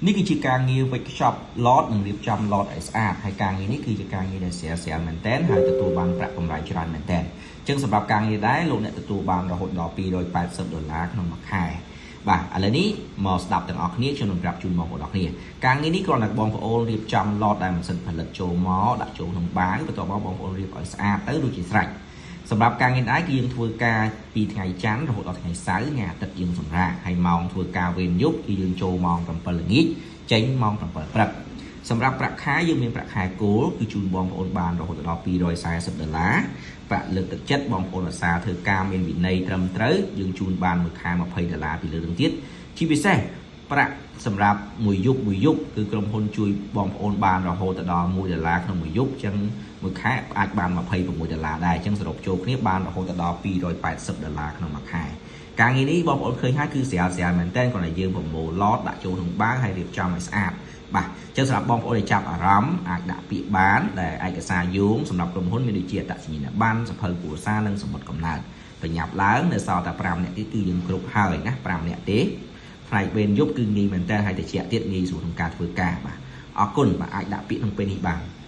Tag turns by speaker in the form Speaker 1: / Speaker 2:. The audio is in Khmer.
Speaker 1: នេះគឺជាការងារវេចខ្ចប់ឡតនិងរៀបចំឡតឲ្យស្អាតហើយការងារនេះគឺជាការងារដែលស្រាលស្រាលមែនទែនហើយទទួលបានប្រាក់កម្រៃច្រើនមែនទែនអញ្ចឹងសម្រាប់ការងារដែរលោកអ្នកទទួលបានរហូតដល់280ដុល្លារក្នុងមួយខែបាទឥឡូវនេះមកស្ដាប់ទាំងអស់គ្នាខ្ញុំនឹងប្រាប់ជូនបងប្អូនអរគ្នាការងារនេះគ្រាន់តែបងប្អូនរៀបចំឡតដែលម៉ាស៊ីនផលិតចូលមកដាក់ចូលក្នុងបាវបន្ទាប់មកបងប្អូនរៀបឲ្យស្អាតទៅរួចជាស្រេចសម្រាប់ការងារដែរគឺយើងធ្វើការពីថ្ងៃច័ន្ទរហូតដល់ថ្ងៃសៅរ៍ថ្ងៃអាទិត្យយើងសម្រាកហើយម៉ោងធ្វើការវេនយប់គឺយើងចូលម៉ោង7ល្ងាចចេញម៉ោង7ព្រឹកសម្រាប់ប្រាក់ខែយើងមានប្រាក់ខែគោលគឺជូនបងប្អូនបានរហូតដល់240ដុល្លារប្រាក់លើកទឹកចិត្តបងប្អូនអាសាធ្វើការមានវិន័យត្រឹមត្រូវយើងជូនបានមួយខែ20ដុល្លារពីលើនឹងទៀតជាពិសេសប្រាក់សម្រាប់មួយយប់មួយយប់គឺក្រុមហ៊ុនជួយបងប្អូនបានរហូតដល់1ដុល្លារក្នុងមួយយប់អញ្ចឹងមួយខែអាចបាន26ដុល្លារដែរអញ្ចឹងសរុបចូលគ្នាបានរហូតដល់280ដុល្លារក្នុងមួយខែការងារនេះបងប្អូនឃើញហើយគឺស្រាលស្រាលមែនតើគ្រាន់តែយើងប្រមូលឡតដាក់ចូលក្នុងបាវហើយរៀបចំឲ្យស្អាតបាទអញ្ចឹងសម្រាប់បងប្អូនដែលចាប់អារម្មណ៍អាចដាក់ពាក្យបានដែលឯកសារយោងសម្រាប់ក្រុមហ៊ុនមានដូចជាអត្តសញ្ញាណប័ណ្ណសភៅគ្រួសារនិងសំបុត្រកំណើតបញ្ញាប់ឡើងនៅសល់តែ5នាក់ទៀតគឺយើងគ្រប់ហើយណា5នាក់ទេផ្នែកវេនយប់គឺងាយមែនតើហើយតិចទៀតងាយស្រួលក្នុងការធ្វើការបាទអរគុណបាទអាចដាក់ពាក្យក្នុងពេលនេះបាន។